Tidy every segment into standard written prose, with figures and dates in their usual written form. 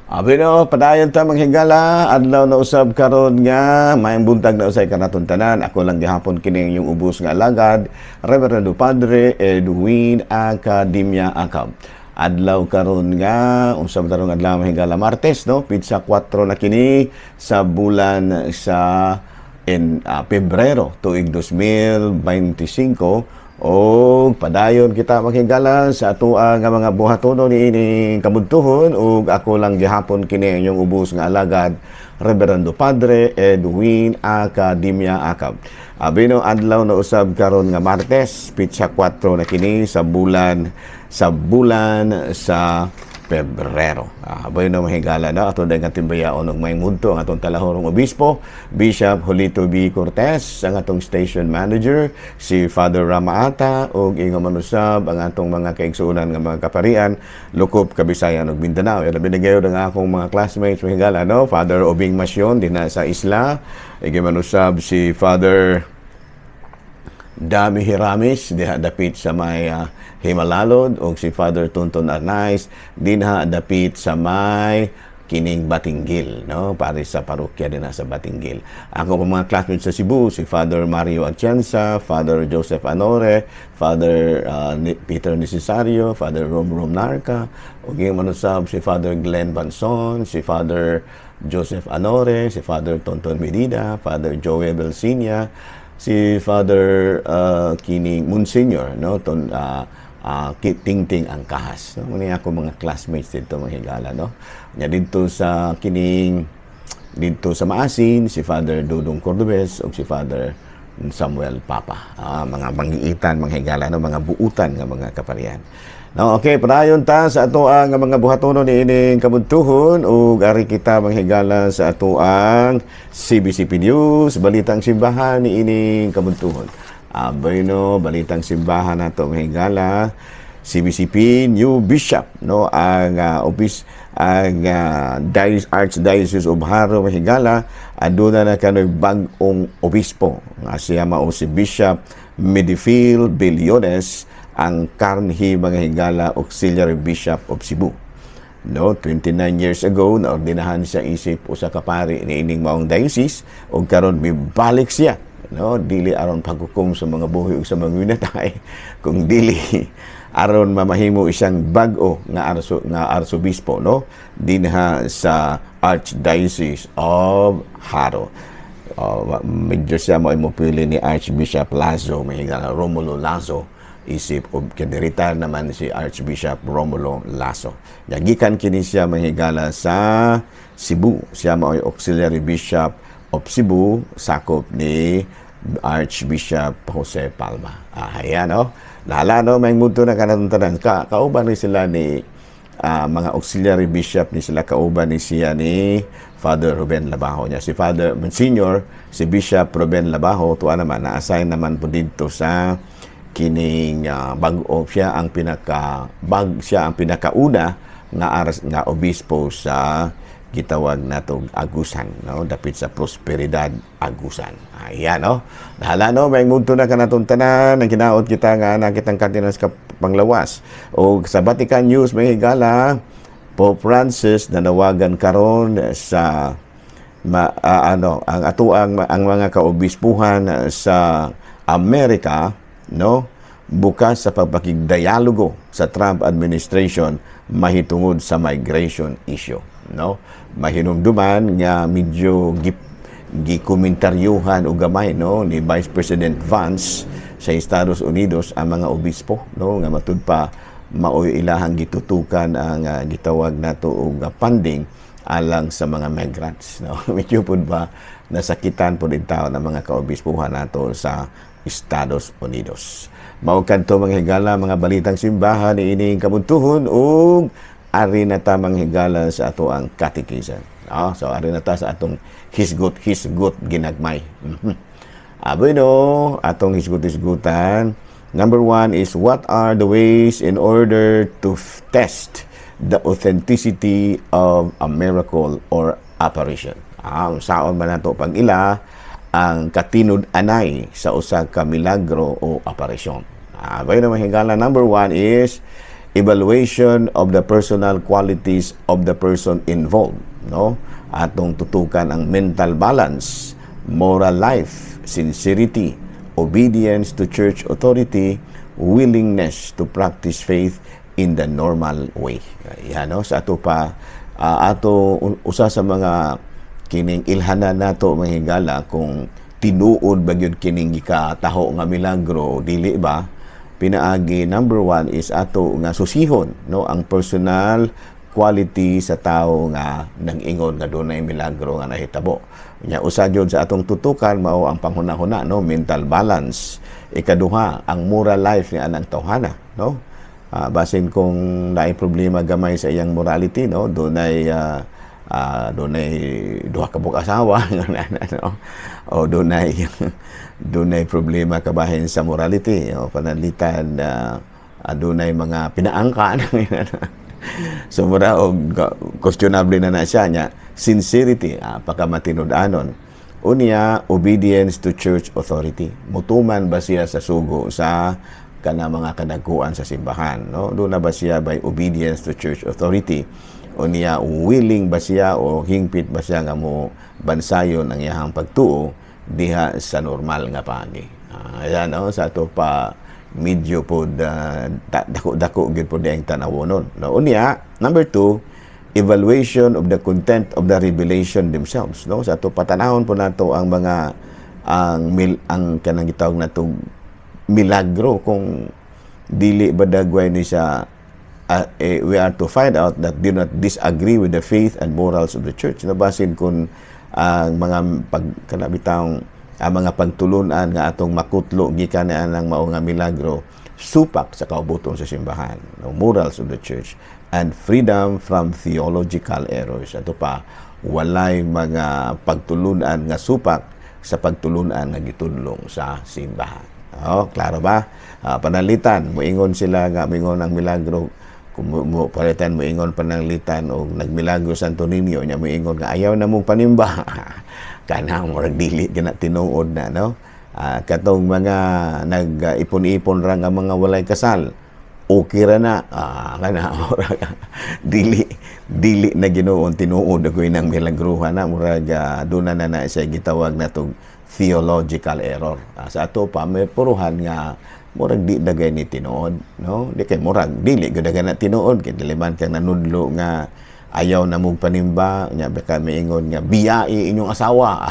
Abi no, padayon ta, mga higala, adlaw na usab karon nga maayong buntag na usay kanaton tanan. Ako lang gihapon kini inyong ubos nga alagad, Reverendo Padre Edwin Academia Acab. Adlaw karon nga unsa ba tarong adlaw, mga higala? Martes, no, petsa 4 na kini sa bulan sa in Pebrero tuig 2025. O padayon kita, mga higala, sa atoa nga mga buhatono niining kabudtuhon ug ako lang gihapon kini inyong ubos nga alagad, Reverendo Padre Edwin Academia Acab. Abi no, adlaw na usab karon nga Martes, petsa 4 na kini sa bulan sa Pebrero. Bueno, mga higala na, ato dahil timbayaon og may mudto ang atong talahorong obispo, Bishop Julito B. Cortez, ang atong station manager, si Father Ramaata, ug ingon man usab ang atong mga kaigsuonan nga mga kaparian, lukop Kabisayan ug Mindanao. Yan binigay ang akong mga classmates, mga higala, no? Father Obing Masyon, dinha sa isla, ingon man usab si Father Dami Hiramis diha dapit sa may Jimalalud ug si Father Tonton Arnaiz dinha dapit sa may kining Batinguil, no, pare sa parokya dinha sa Batinguil. Ako pa mga classmates sa Cebu, si Father Mario Atienza, Father Joseph Anore, Father Peter Necesario, Father Rom Rom Narca, ug ingon man usab si Father Glenn Banson, si Father Joseph Anore, si Father Tonton Medida, Father Joey Belsinia, si Father kining Monsignor, no, ton Tingting Angkahas, no? Muna ako mga classmates dito, mga higala, no. Nya didto sa kining didto sa Maasin, si Father Dudong Cordobes ug si Father Samuel Papa. Mga mangiitan, mga higala, no, mga buutan nga mga kaparian. No, okay, padayon ta sa atoang nga mga buhatono niining kabudtuhon ug ari kita, mga higala, sa atoang CBCP News, balitang simbahan niining kabudtuhon. Bueno, balitang simbahan nato, mga higala, CBCP new bishop, no, ang office ang Diocese, Archdiocese of Jaro, mga higala, aduna na kanoy bag-ong obispo nga siya mao si Bishop Medifil Billones, ang karnhi, mga higala, auxiliary bishop of Cebu. No, 29 years ago naordinahan siya isip usa ka pari niining maong diocese ug karon mibalik siya, no, dili aron paghukom sa mga buhi ug sa mga minatay, kung dili aron mamahimo isang bag-o nga arsobispo, no, dinha sa Archdiocese of Jaro. Medyo siya mo pili ni Archbishop Lazo, mga higala, Romulo Lazo, isip og kiniritar naman si Archbishop Romulo Lazo. Gikan kini siya, mga higala, sa Cebu. Siya mao'y auxiliary bishop of Cebu, sakop ni Archbishop Jose Palma. Ayan, no? Lala, no? May mundo na kanang Ka kauban ni sila ni mga auxiliary bishop ni sila, kauban ni siya ni Father Ruben Labajo niya. Si Father Monsignor, si Bishop Ruben Labajo, tuwa naman, na-assign naman po dito sa kining bag-o, siya ang pinakauna nga aras nga obispo sa gitawag natong Agusan, no, dapit sa Prosperidad, Agusan. Ayan, no, dahala, no, may mudto na kanatong tanan ang kinaot kita nga nakitang katinas ka panglawas. O sa Vatican News, mga higala, Pope Francis nanawagan karon sa ano ang atuang ang mga kaobispuhan sa Amerika, no, bukas sa pagpakigdialogo sa Trump administration mahitungod sa migration issue, no. Mahinumduman nga medyo gikomentaryuhan og gamay, no, ni Vice President Vance sa Estados Unidos ang mga obispo, no, nga matud pa maoy ilahang gitutukan ang gitawag nato og funding alang sa mga migrants, no. Medyo pud ba nasakitan pud tawo ng mga kaobispuhan nato sa Estados Unidos. Mao kadto, mga higala, mga balitang simbahan niining kabudtuhon ug ari na ta, mga higala, sa ato ang catechism. No? So ari na ta sa atong hisgot hisgot ginagmay. Bueno, atong hisgot-hisgutan. Number one is, what are the ways in order to test the authenticity of a miracle or apparition? Saon man nato pag-ila ang katinud-anay sa usa ka milagro o aparisyon? Bueno, mga higala, number one is Evaluation of the personal qualities of the person involved, no? Atong tutukan ang mental balance, moral life, sincerity, obedience to church authority, willingness to practice faith in the normal way. Yan, no? Sa ato pa, ato usa sa mga kining ilhanan nato, mga higala, kung tinuod ba gyud kining gikataho nga milagro, dili ba, pinaagi number one is ato nga susihon, no, ang personal quality sa tao nga nag-ingon nga dunay milagro nga nahitabo. Nya usa jud sa atong tutukan mao ang panghuna-huna, no, mental balance. Ikaduha, ang moral life ni anang tawhana, no? Basin kung naay problema gamay sa iyang morality, no, dunay duha ka buok asawa, no? O dunay problema kabahin sa morality o pananglitan dunay mga pinaangka. So mura og questionable na na siya. Nya sincerity, pagkamatinud-anon. Unya, obedience to church authority, mutuman ba siya sa sugo sa kana mga kadaguan sa simbahan, no? Duna ba siya by obedience to church authority? Unya, willing ba siya o hingpit ba siya nga mo bansayon ang iyahang pagtuo diha sa normal nga paagi? Ayan, no? Sa ato pa medyo pod dako-dako gyud pod ang tanawonon, no? Unya, number two, evaluation of the content of the revelation themselves, no? Sa ato patanahon po nato ang mga ang mil, ang kanang gitawag nato milagro kung dili ba dagway ni siya. We are to find out that do not disagree with the faith and morals of the church, no? Basin kung ang mga pag kana bitawng ang mga pagtulunan nga atong makutlo gikan ni anang mao nga milagro supak sa kaubuton sa simbahan, no, morals of the church and freedom from theological errors. Ato pa walay mga pagtulunan nga supak sa pagtulunan nga gitudlong sa simbahan. Oh, klaro ba? Pananglitan, muingon sila nga muingon ang milagro kung mo palitan muingon pananglitan og nagmilagro sa Santo Niño, nya muingon nga ayaw na mong panimba, kanang murag dili gina tinuod na, no? Katong mga nag-ipon-ipon ra nga mga walay kasal, okay ra na, kana murag dili dili na Ginoo tinuod agoy nang milagruhan na. Murag duna na na siya gitawag na tog theological error. Sa ato pa may puruhan nga murag di dagay ni tinuod, no? Di kay murag dili gyud na tinuod kay dili man kang nanudlo nga ayaw na mong panimba. Nya baka miingon nga biyai inyong asawa.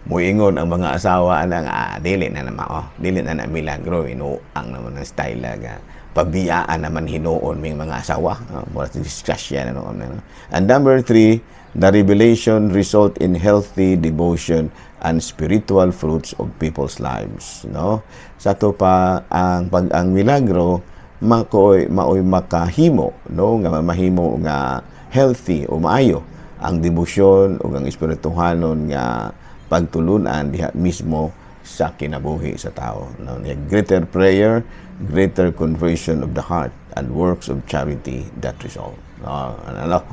Muingon ang mga asawa anang dili na naman, oh, dili na na milagro, inuang naman ang style nga pabiyaan naman hinuon ming mga asawa. Mura discussion ano, ano. And number three, the revelation result in healthy devotion and spiritual fruits of people's lives, no? Sa ato pa ang pag ang milagro makoy maoy makahimo, no, nga mahimo nga healthy o maayo ang debosyon ug ang espirituhanon nga pagtulunan diha mismo sa kinabuhi sa tao, no? Greater prayer, greater conversion of the heart and works of charity that result, no? Ano,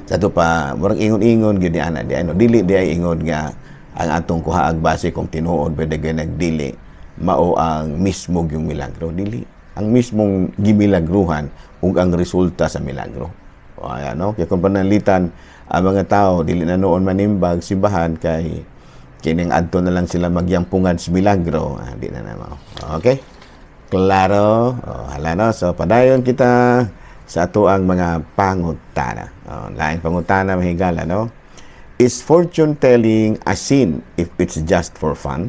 sa ato pa murag ingon-ingon gyud ni ana di ano, dili di ay ingon nga ang atong kuhaag base kung tinuod ba dagay nagdili mao ang mismo yung milagro. Dili ang mismong gimilagruhan ug ang resulta sa milagro. O, ayan, no? Kaya kung pananglitan ang mga tao dili na noon manimbag simbahan kay kining adto na lang sila magyampungan sa milagro, di na naman. Okay, klaro? Oh, hala, no? So padayon kita sa ato ang mga pangutana. Oh, laing pangutana, mahigala, no? Is fortune telling a sin if it's just for fun?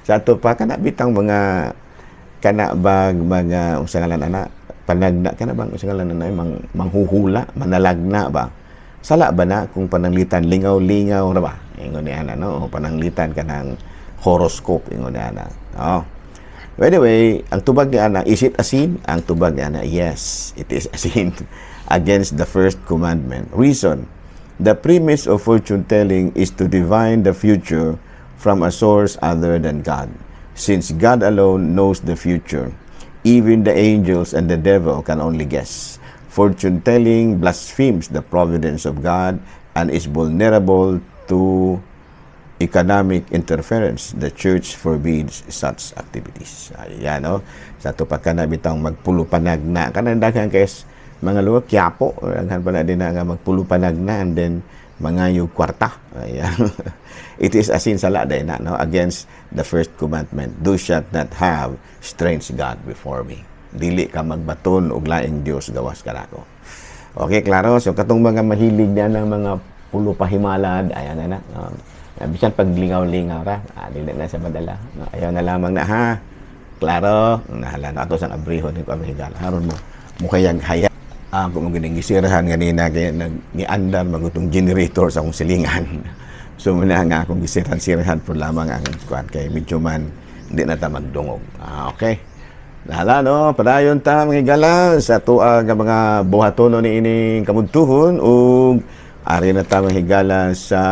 Sa ato pa kana bitang mga kana bag mga unsa ngalan ana, panagna, kana bang unsa ngalan ana, mang manghuhula, manalagna ba? Sala ba na kung pananglitan lingaw-lingaw ra ba, ingon ni ana, no? O pananglitan kanang horoscope, ingon ni ana. Oh. By the way, ang tubag ni ana, is it a sin? Ang tubag ni ana, yes, it is a sin against the first commandment. Reason, the premise of fortune telling is to divine the future from a source other than God. Since God alone knows the future, even the angels and the devil can only guess. Fortune telling blasphemes the providence of God and is vulnerable to economic interference. The Church forbids such activities. Ayan, no? Sa ato pa kana bitang magpulupanag na. Kanang daghan kay mga lugar, Quiapo, daghan pa na din na nga magpulupanag na and then mangayo kwarta. Ayan. It is a sin, sala day na, no? Against the first commandment. "Thou shalt not have strange God before me." Dili ka magbaton og laing Dios gawas kanako. Okay, klaro. So katong mga mahilig na ng mga pulo pahimalad, ayan na na. Bisan pag lingaw-lingaw ra, dili na sa madala. No, ayaw na lamang na ha. Klaro, nahala na ato sang abrihon ni ko higala. Haron mo mukayag haya. Kung mo gining gisirahan ganina kay nag niandar magutong generator sa akong silingan. So muna nga akong gisirahan-sirahan po lamang ang kuan kay medyo man hindi na ta magdungog. Okay. Nahala no, padayon ta, mga higala, sa tuag nga mga buhatono ni ining kamudtuhon ug ari na ta, mga higala, sa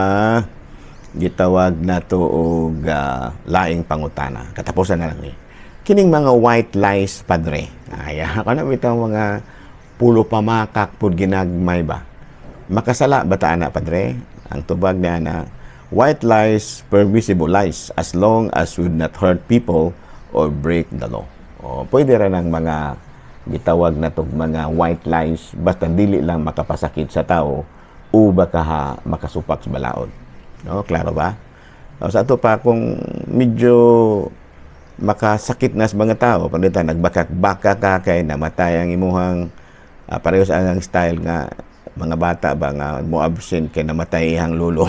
gitawag nato og laing pangutana. Katapusan na lang ni. Kining mga white lies, Padre. Ay, kana bitaw mga pulo pamakak pud ginagmay ba? Makasala ba ta ana, Padre? Ang tubag niya na white lies, permissible lies as long as would not hurt people or break the law. O, pwede ra ng mga gitawag na tog mga white lies basta dili lang makapasakit sa tao o baka ha, makasupak sa balaod. No, klaro ba? O, sa ato pa kung medyo makasakit na sa mga tao, panditan nagbakak-baka ka kay namatay ang imuhang pareho sa ang style nga mga bata ba nga mo absent kay namatay ihang lolo.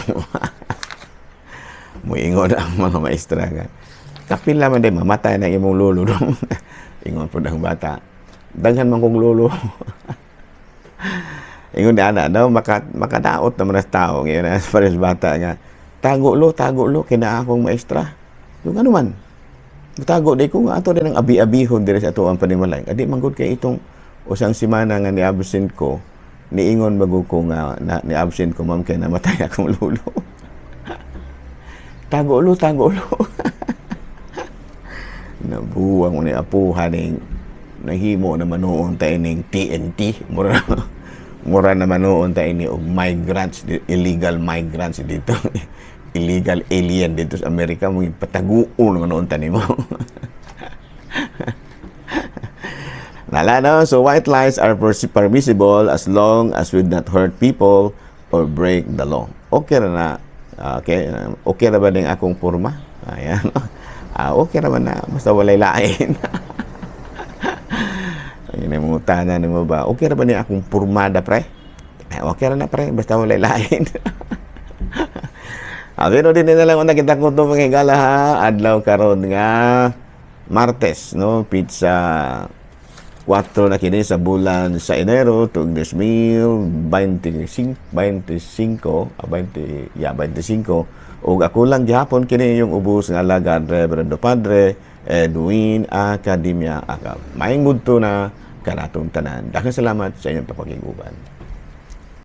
Muingon ang mga maestra nga, "Kapil man din mamatay na imong lolo dong." Ingon po ang bata, "Daghan man kong lolo." Ingon na ana, no, makadaot naman ang tao ngayon na pares bata nga, "Tago lo, tago lo, kina akong maestra." Yung ano man, tago di ko nga ato din ang abi-abihon diri sa ato ang panimalay. Adi man gud kay itong usang simana nga ni absent ko, niingon bago ko nga na, ni absent ko, ma'am, kay namatay akong lolo. Tago lo, tago lo. Nabuwang mo ni apuhan ning nahimo na manuon ta ining TNT. Mura na manuon ta ini og migrants, illegal migrants dito. Illegal alien dito sa Amerika mo pataguon nga noon ta nimo. Nala no? So white lies are permissible as long as would not hurt people or break the law. Okay ra na. Okay, okay ra ba ding akong porma? Ayan. Okay ra man na basta walay lain. Ayun ang mga tanan nimo ba? Okay ra ba ni akong pormada, pre? Ay, okay ra na, pre, basta walay lain. Pero din na lang una kita ko to, mga higala, ha. Adlaw karon nga Martes, no? Petsa 4 na kini sa bulan sa Enero tuig 2025, 25, 20, yeah, 25. Ug ako lang gihapon kini yung ubos nga alagad, Reverendo Padre Edwin Academia Acab. Maayong udto na kanatong tanan. Daghang salamat sa inyong pakikiguban.